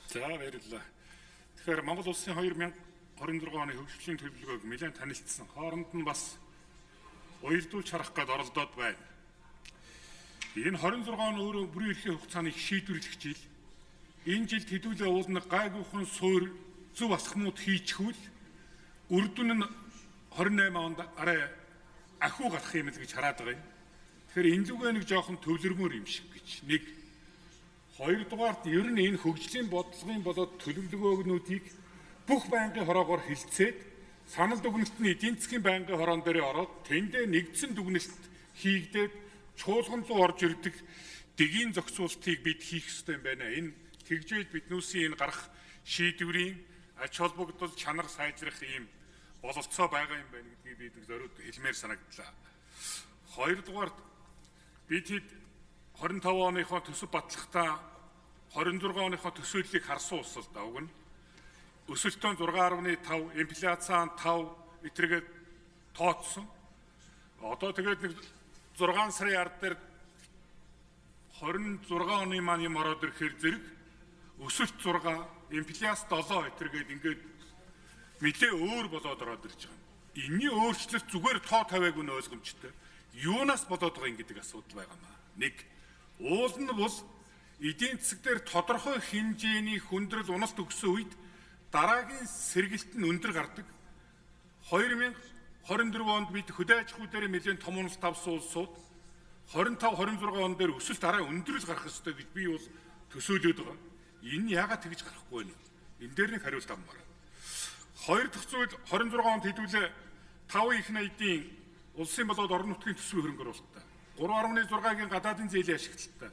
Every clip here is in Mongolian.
За, баярлалаа. Тэгэхээр Монгол улсын 2026 оны хөгжлийн төлөвлөгөөг нэлээд танилцсан. Хооронд нь бас уялдуулж харах гээд оролдоод байна. Энэ 26 он өөрөө бүрийн эрхийн хугацааны шийдвэрлэх жил. Энэ жилд хэдүүлээ уулна гайгүйхан суур зөв алхмууд хийчихвэл үр дүн нь 28 онд арай ахиу гарах юм л гэж хараад байгаа юм. Тэгэхээр энэ лүгээ нэг жоохон төвлөрмөр юм шиг гэж. Нэг, хоёрдугаарт ер нь энэ хөгжлийн бодлогын болоод төлөвлөгөөнүүдийг бүх байнгын хороогоор хилцээд санал дүгнэлт нь эдийн засгийн байнгын хороон дээр ороод тэндээ нэгдсэн дүгнэлт хийгдээд чуулган руу орж ирдэг дэгийн зохицуултыг бид хийх ёстой юм байна. Энэ тэгжээж биднүүсийн энэ гарах шийдвэрийн ач холбогдол чанар сайжрах ийм бололцоо байгаа юм байна гэдгийг бид зориуд хэлмээр санагдлаа. Хоёрдугаарт бид хэд 25 оныхоо төсөв батлахдаа 26 оныхоо төсөөллийг харсан улс л да уг нь. Өсөлтөө 6.5, инфляцаа 5 итрэгээд тооцсон. Одоо тэгээд нэг 6 сарын ард дээр 26 оны маань юм ороод ирэхээр зэрэг өсөлт 6, инфляц 7 итрэгээд ингээд нэлээ өөр болоод ороод ирж байгаа юм. Энийний өөрчлөлт зүгээр тоо тавиагүй нь ойлгомжтой. Юунаас болоод байгаа юм гэдэг асуудал байгаа маа. Нэг, уул нь бол эдийн засаг дээр тодорхой хэмжээний хүндрэл уналт өгсөн үед дараагийн сэргэлт нь өндөр гардаг. 2024 онд бид хөдөө аж ахуй дээр нэлээд том уналт авсан улсууд 25 26 он дээр өсөлт арай өндрөл гарах ёстой гэж би бол төсөөлөд байгаа. Энэ яагаад тэгж гарахгүй вэ? Энэ дээр нэг хариулт авмаар. Хоёр дахь зүйл 26 онд хэдүүлээ 5 их найдын улсын болоод орон нутгийн төсвийн хөрөнгө оруулалттай. 3.6-гийн гадаадын зээлийн ашиглалттай.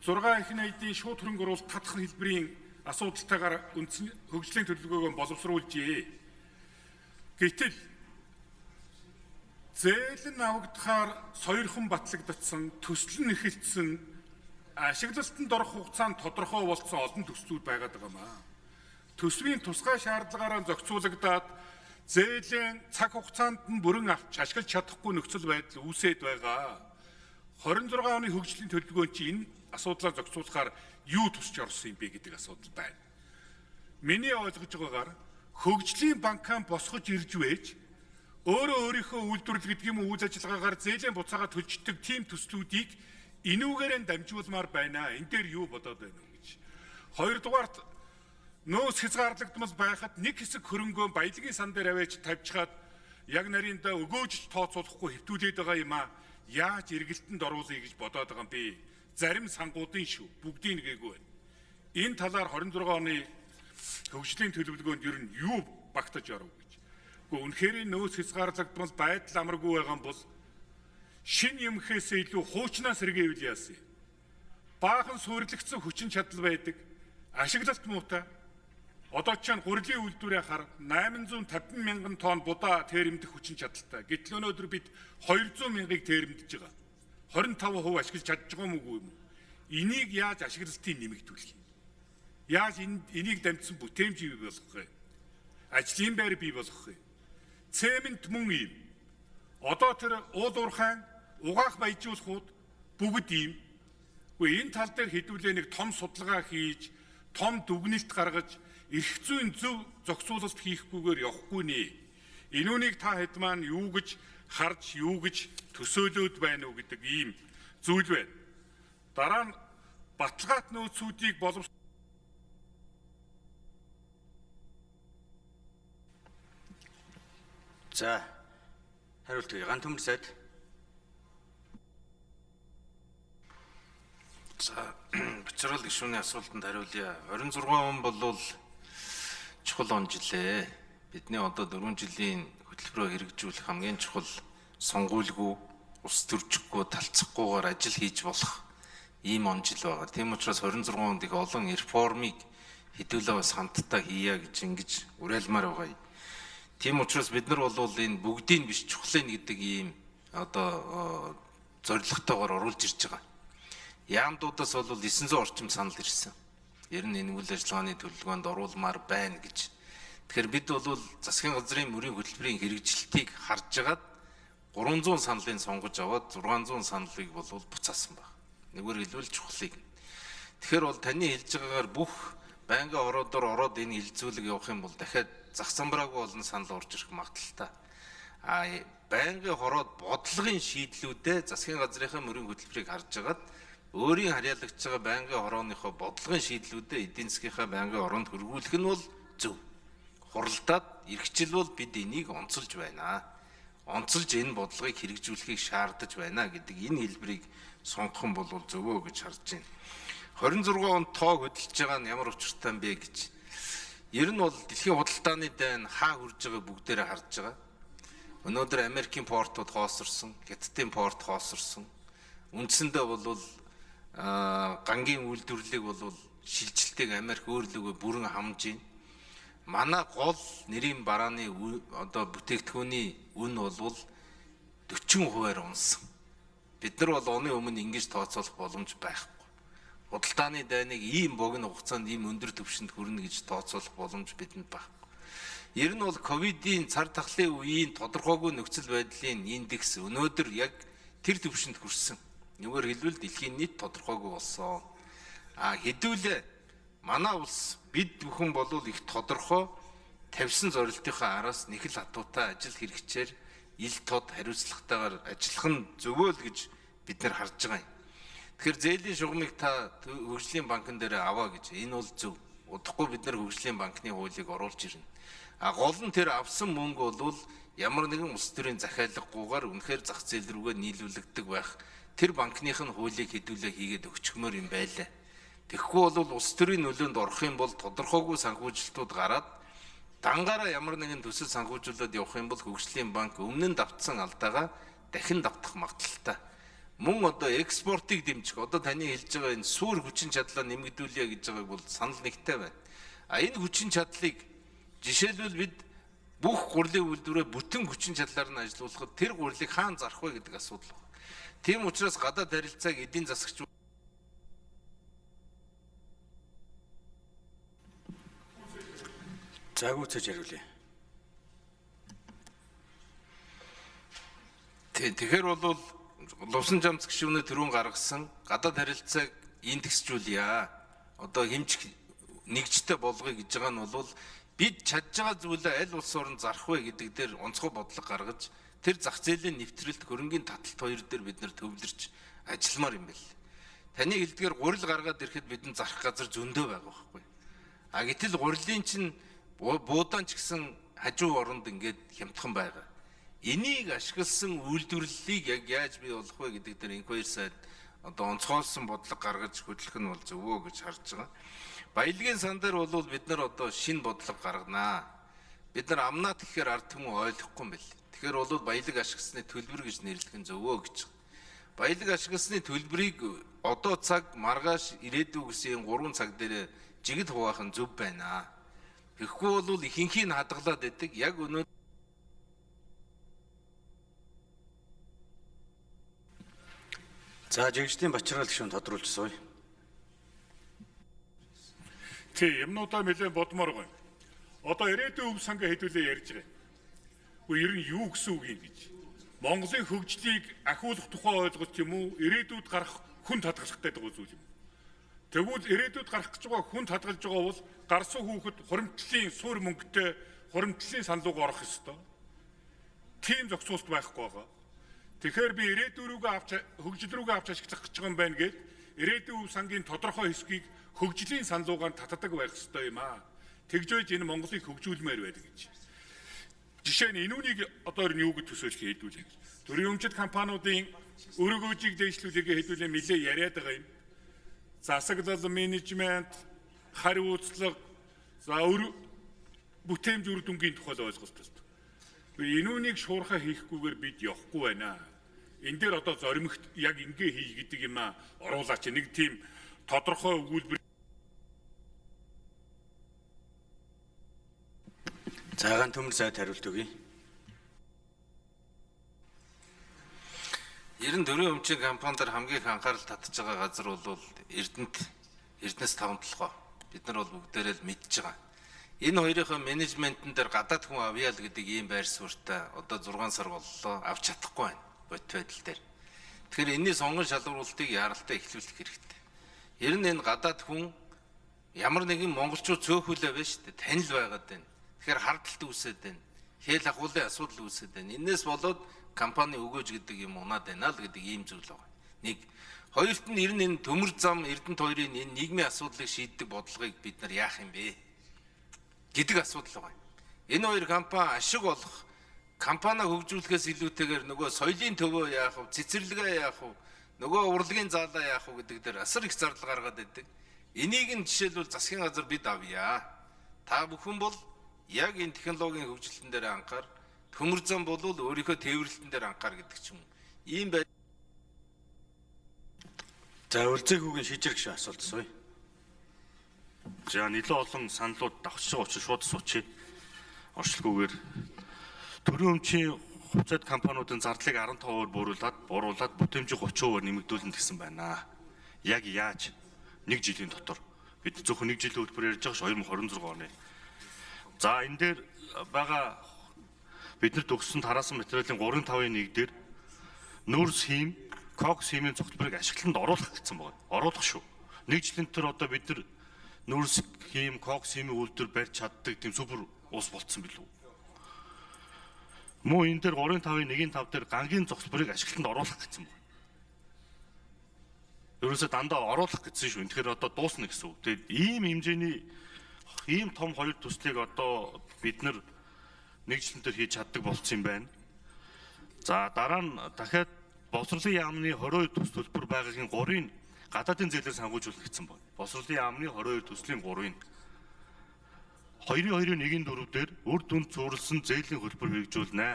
6 их найдын шууд хөрөнгө оруулалт татах хэлбэрийн асуудалтайгаар үндсэн хөгжлийн төлөвлөгөөгөө боловсруулжээ. Гэтэл зээл нь авагдахаар сойрхон батлагдсан, төсөл нь эхэлсэн, ашиглалтанд орох хугацаанд тодорхой болсон олон төслүүд байгаад байгаа маа. Төсвийн тусгай шаардлагаараа зохицуулагдаад зээлийн цаг хугацаанд нь бүрэн авч ашиглаж чадахгүй нөхцөл байдал үүсээд байгаа. 26 оны хөгжлийн төлөвлөгөөнд чи энэ асуудлаа зохицуулахаар юу тусч орсон юм бэ гэдэг асуудал байна. Миний ойлгож байгаагаар хөгжлийн банкаа босгож ирж байж өөрөө өөрийнхөө үйлдвэрлэл гэдэг юм уу үйл ажиллагаагаар зээлийн буцаага төлждөг тийм төслүүдийг энүүгээрээ дамжуулмаар байна. Энэ дээр юу бодоод байна вэ гэж. Хоёрдугаарт нөөц хязгаарлагдмал байхад нэг хэсэг хөрөнгөө баялагын сан дээр аваач тавьчихад яг нарийнда өгөөж тооцоолохгүй хэвтүүлээд байгаа юм аа. Яаж эргэлтэнд оруулъя гэж бодоод байгаа юм бэ? Зарим сангуудын шүү. Бүгдийг нэгээгүй байна. Энэ талаар 26 оны хөгжлийн төлөвлөгөөнд ер нь юу багтаж оров гэж. Гэхдээ үнэхээр нөөц хязгаарлагдмал байдал амаргүй байгаа юм бол шин юм хээсээ илүү хуучнаас сэргээвэл яасан юм. Баахан суйрлагдсан хүчин чадал байдаг. Ашиглалт муутай. Одоо ч гурилын үйлдвэрээ хар 850 мянган тонн будаа тэрэмдэх хүчин чадалтай. Гэтэл өнөөдөр бид 200 мянгаыг тэрэмдэж байгаа. 25% ашиглаж чадж байгаа юм уу юм уу? Энийг яаж ашиглалтыг нэмэгдүүлэх юм? Яаж энийг дамжсан бүтээмж бий болгох вэ? Ажлын байр бий болгох вэ? Цемент мөн ийм. Одоо тэр уул уурхайн угаах баяжуулахуд бүгд ийм. Гэхдээ энэ тал дээр хэдүүлээ нэг том судалгаа хийж, том дүгнэлт гаргаж, эрх зүйн зөв зохицуулалт хийхгүйгээр явахгүй нэ. Энүүнийг та хэд маань юу гэж харж, юу гэж төсөөлөөд байна уу гэдэг ийм зүйл байна. Дараа нь баталгаат нөөцүүдийг боловсруулах. За, хариулт өгье. Ган төмөр сайд. За, Бочрол гишүүний асуултанд хариулъя. 26 он болвол чухал он жилээ. Бидний одоо 4 жилийн хөтөлбөрөөр хэрэгжүүлэх хамгийн чухал сонгуульгүй, улс төржихгүй, талцахгүйгээр ажил хийж болох ийм он жил байгаа. Тийм учраас 26 онд их олон реформыг хэдүүлээ бас хамтдаа хийя гэж ингэж уриалмаар байгаа юм. Тийм учраас бид нар бол энэ бүгдийг биш чухлын гэдэг ийм одоо зорилготойгоор оруулж ирж байгаа. Яамдуудаас бол 900 орчим санал ирсэн. Ер нь энэ үйл ажиллагааны төлөвлөгөөнд оруулмаар байна гэж. Тэгэхээр бид бол засгийн газрын мөрийн хөтөлбөрийн хэрэгжилтийг харж агаад 300 саналыг сонгож аваад 600 саналыг бол буцаасан баг. Нэггээр хэлбэл чухлыг. Тэгэхээр бол таны хэлж байгаагаар бүх Байнгын хороодоор ороод энэ хилцүүлэг явах юм бол дахиад зах самбраагүй олон санал орж ирэх магадлалтай. А байнгын хороод бодлогын шийдлүүдээ засгийн газрынхаа мөрийн хөтөлбөрийг харж агаад өөрийн харьяалагч байгаа байнгын хорооныхоо бодлогын шийдлүүдээ эдийн засгийнхаа байнгын хороонд хөргүүлэх нь бол зөв. Хуралдаад эрхжил бол бид энийг онцолж байна. Онцолж энэ бодлогыг хэрэгжүүлэхийг шаардаж байна гэдэг энэ хэлбэрийг сонгох нь бол зөвөө гэж харж байна. 26 онд тоо хөдөлж байгаа нь ямар учиртай юм бэ гэж. Ер нь бол дэлхийн худалдааны дайн хаа хүрж байгааг бүгдээрээ харж байгаа. Өнөөдөр Америкийн портууд хоосорсон, Хятадын порт хоосорсон. Үндсэндээ бол гангийн үйлдвэрлэлийг бол шилжилтийг Америк өөрлөгөө бүрэн хамж байна. Манай гол нэрийн барааны одоо бүтээгдэхүүний үн бол 40%-аар унсан. Бид нар бол оны өмнө ингэж тооцоолох боломж байхгүй. Худалдааны дайныг ийм богино хугацаанд ийм өндөр түвшинд хүрнэ гэж тооцоолох боломж бидэнд байхгүй. Ер нь бол ковидын цар тахлын үеийн тодорхойгүй нөхцөл байдлын индекс өнөөдөр яг тэр түвшинд хүрсэн. Нүгээр хэлбэл дэлхийн нийт тодорхойгүй болсон. А хэдүүлээ манай улс бид бүхэн болвол их тодорхой тавьсан зорилтынхаа араас нэг л хатуутай ажил хэрэгчээр ил тод хариуцлагатайгаар ажиллах нь зөвөө л гэж бид нар харж байгаа юм. Тэгэхээр зээлийн шугамыг та хөгжлийн банкн дээр аваа гэж энэ бол зөв. Удахгүй бид нар хөгжлийн банкны хуулийг оруулж ирнэ. А гол нь тэр авсан мөнгө бол ямар нэгэн улс төрийн захиалгагүйгээр үнэхээр зах зээл рүүгээ нийлүүлэгдэг байх тэр банкных нь хуулийг хэдүүлээ хийгээд өгчмөр юм байлаа. Тэгэхгүй бол улс төрийн нөлөөнд орох юм бол тодорхойгүй санхүүжилтүүд гараад дангаараа ямар нэгэн төсөл санхүүжүүлээд явах юм бол хөгжлийн банк өмнө нь давтсан алдаагаа дахин давтах магадлалтай. Мөн одоо экспортыг дэмжих, одоо таны хэлж байгаа энэ суур хүчин чадлаа нэмэгдүүлье гэж байгааг бол санал нэгтэй байна. А энэ хүчин чадлыг жишээлбэл бид бүх гурлын үйлдвэрээ бүтэн хүчин чадлаар нь ажилуулахад тэр гурлыг хаан зарах вэ гэдэг асуудал байна. Тийм учраас гадаад харилцааг эдийн засагч За гүйцэж хариулъя. Тэгэхээр бол Лувсан жамц гишүүнээ түрүүн гаргасан гадаад харилцааг индексжүүлье. Одоо хэмжих нэгжтэй болгоё гэж байгаа нь бол бид чадж байгаа зүйлээ аль улс оронд зарах вэ гэдэг дээр онцгой бодлого гаргаж тэр зах зээлийн нэвтрэлт хөрөнгийн таталт хоёр дээр бид нэр төвлөрч ажилламаар юм бэл. Таны хэлдгээр гурил гаргаад ирэхэд бидэнд зарах газар зөндөө байгаа байхгүй. А гэтэл гурилын чинь буудаан ч гэсэн хажуу оронд ингээд хямдхан байгаа. Энийг ашигласан үйлдвэрлэлийг яг яаж бий болох вэ гэдэг дээр инквайр сайд одоо онцгойлсон бодлого гаргаж хөдлөх нь бол зөвөө гэж харж байгаа. Баялагын сан дээр бол бид нар одоо шинэ бодлого гарганаа. Бид нар амнаад гэхээр ард түмэн ойлгохгүй юм бэл. Тэгэхээр бол баялаг ашигласны төлбөр гэж нэрлэх нь зөвөө гэж. Баялаг ашигласны төлбөрийг одоо цаг маргааш ирээдүй гэсэн 3 цаг дээр жигд хуваах нь зөв байна. Тэгэхгүй бол ихэнхийг хадгалаад байдаг. Яг өнөө За жигждийн Бачрал гишүүн тодруулж сууя. Тий, юмнуудаа нэлээд бодмоор байна. Одоо ирээдүйн өв сангаа хэдүүлээ ярьж байгаа. Гэхдээ ер нь юу гэсэн үг юм гэж. Монголын хөгжлийг ахиулах тухай ойлголт юм уу? Ирээдүйд гарах хүн хадгалах гэдэг зүйл юм. Тэгвэл ирээдүйд гарах гэж байгаа хүн хадгалж байгаа бол гарсан хүүхэд хуримтлалын суур мөнгөтэй хуримтлалын сан руугаа орох ёстой. Тийм зохицуулалт байхгүй байгаа. Тэгэхээр би ирээдүй рүүгээ авч хөгжил рүүгээ авч ашиглах гэж байгаа юм байна гэд ирээдүйн өв сангийн тодорхой хэсгийг хөгжлийн сан руугаа татдаг байх ёстой юм аа. Тэгж байж энэ Монголыг хөгжүүлмээр байдаг гэж. Жишээ нь энүүнийг одоо ер нь юу гэж төсөөлөх хэдүүлээ. Төрийн өмчит компаниудын өргөөжийг дээшлүүлэгээ хэдүүлээ нэлээ яриад байгаа юм. Засаглал, менежмент, хариуцлага, за бүтээмж үр дүнгийн тухай ойлголт. Энүүнийг шуурхай хийхгүйгээр бид явахгүй байна. Энэ дээр одоо зоримогт яг ингээ хий гэдэг юм аа оруулаач нэг тийм тодорхой өгүүлбэр. Цагаан төмөр сайд хариулт өгье. Ер нь төрийн өмчийн компанидаар хамгийн их анхаарал татж байгаа газар бол Эрдэнэс таван толгой. Бид нар бол бүгдээрээ л мэдж байгаа. Энэ хоёрынхоо менежментэн дээр гадаад хүн авъя л гэдэг ийм байр суурьтай одоо 6 сар боллоо авч чадахгүй байна бодит байдал дээр. Тэгэхээр энэний сонгон шалгаруулалтыг яаралтай эхлүүлэх хэрэгтэй. Ер нь энэ гадаад хүн Ямар нэгэн монголчууд цөөхөлөө байна шүү дээ. Танил байгаад байна. Тэгэхээр хардталт үүсээд байна. Хэл ахуулын асуудал үүсээд байна. Энээс болоод компани өгөөж гэдэг юм унаад байна л гэдэг ийм зүйл байгаа. Нэг хоёрт нь ер нь энэ төмөр зам Эрдэнэт хоёрын энэ нийгмийн асуудлыг шийддэг бодлогыг бид нар яах юм бэ гэдэг асуудал байгаа. Энэ хоёр компани ашиг олох компани хөгжүүлэхээс илүүтэйгээр нөгөө соёлын төвөө яах вэ, цэцэрлэгээ яах вэ, нөгөө урлагийн заалаа яах вэ гэдэг дээр асар их зардал гаргаад байдаг. Энийг нь жишээлбэл засгийн газар бид авъя. Та бүхэн бол яг энэ технологийн хөгжилтөн дээр анхаар, төмөр зам бол өөрийнхөө тээвэрлэлтэн дээр анхаар гэдэг ч юм уу. Ийм бай За үлзээ хүүгийн шижир гişүн асуулт асууя. За нэлээд олон саналууд давхарч байгаа учраас шууд суучих. Оршилгүйгээр төрийн өмчийн хувьцаат компаниудын зардлыг 15% бууруулад бүтээмжийг 30% нэмэгдүүлнэ гэсэн байна. Яг яаж нэг жилийн дотор бид зөвхөн нэг жилийн төлбөр ярьж байгаа ш 2026 оны. За энэ дээр байгаа биднэрт өгсөн тараасан материалын 3.5-ын 1 дээр нүүрс хийм, кокс хиймийн цогцлборыг ашиглалтанд оруулах гэсэн байна. Оруулах шүү. Нэг жилийн дотор одоо бид нар нүүрс хийм, кокс хиймийн үйлдвэр барьж чаддаг тийм супер улс болцсон билүү? Мөн энэ дээр 3.5-ын 1-ийн 5 дээр гангийн зогсолборыг ашиглалтанд оруулах гэсэн байна. Ерөөсөө дандаа оруулах гэсэн шүү. Тэгэхээр одоо дуусна гэсэн үг. Тэгээд ийм хэмжээний ийм том хоёр төслийг одоо бид нар нэг жилийн дээр хийж чаддаг болцсон юм байна. За дараа нь дахиад боловсролын яамны 22 төс төлбөр байгаагийн 3-ыг гадаадын зээлээр санхүүжүүлнэ гэсэн байна. Боловсролын яамны 22 төслийн 3-ыг 2-2-1-ийн 4 дээр үр дүнд зуурласан зээлийн хөтөлбөр хэрэгжүүлнэ.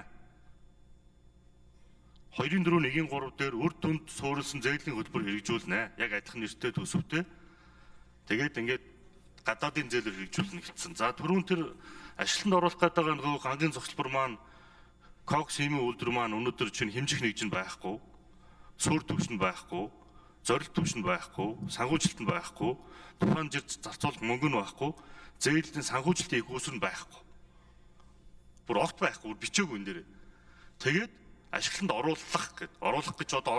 2-4-1-ийн 3 дээр үр дүнд суурилсан зээлийн хөтөлбөр хэрэгжүүлнэ. Яг адилхан нэртэй төсөвтэй. Тэгээд ингээд гадаадын зээлээр хэрэгжүүлнэ гэсэн. За түрүүн тэр ашиглалтанд оруулах гэдэг байгаа нөгөө гангийн зогсолбор маань кокс химийн үйлдвэр маань өнөөдөр чинь хэмжих нэгж нь байхгүй, суурь түвшин байхгүй, зорилт түвшин байхгүй, санхүүжилт нь байхгүй, тухайн жир зарцуулах мөнгө нь байхгүй, зээлийн санхүүжилтийн их үүсвэр нь байхгүй. Бүр огт байхгүй, бичээгүй энэ дээр. Тэгээд ашиглалтанд оруулах гэд. Оруулах гэж одоо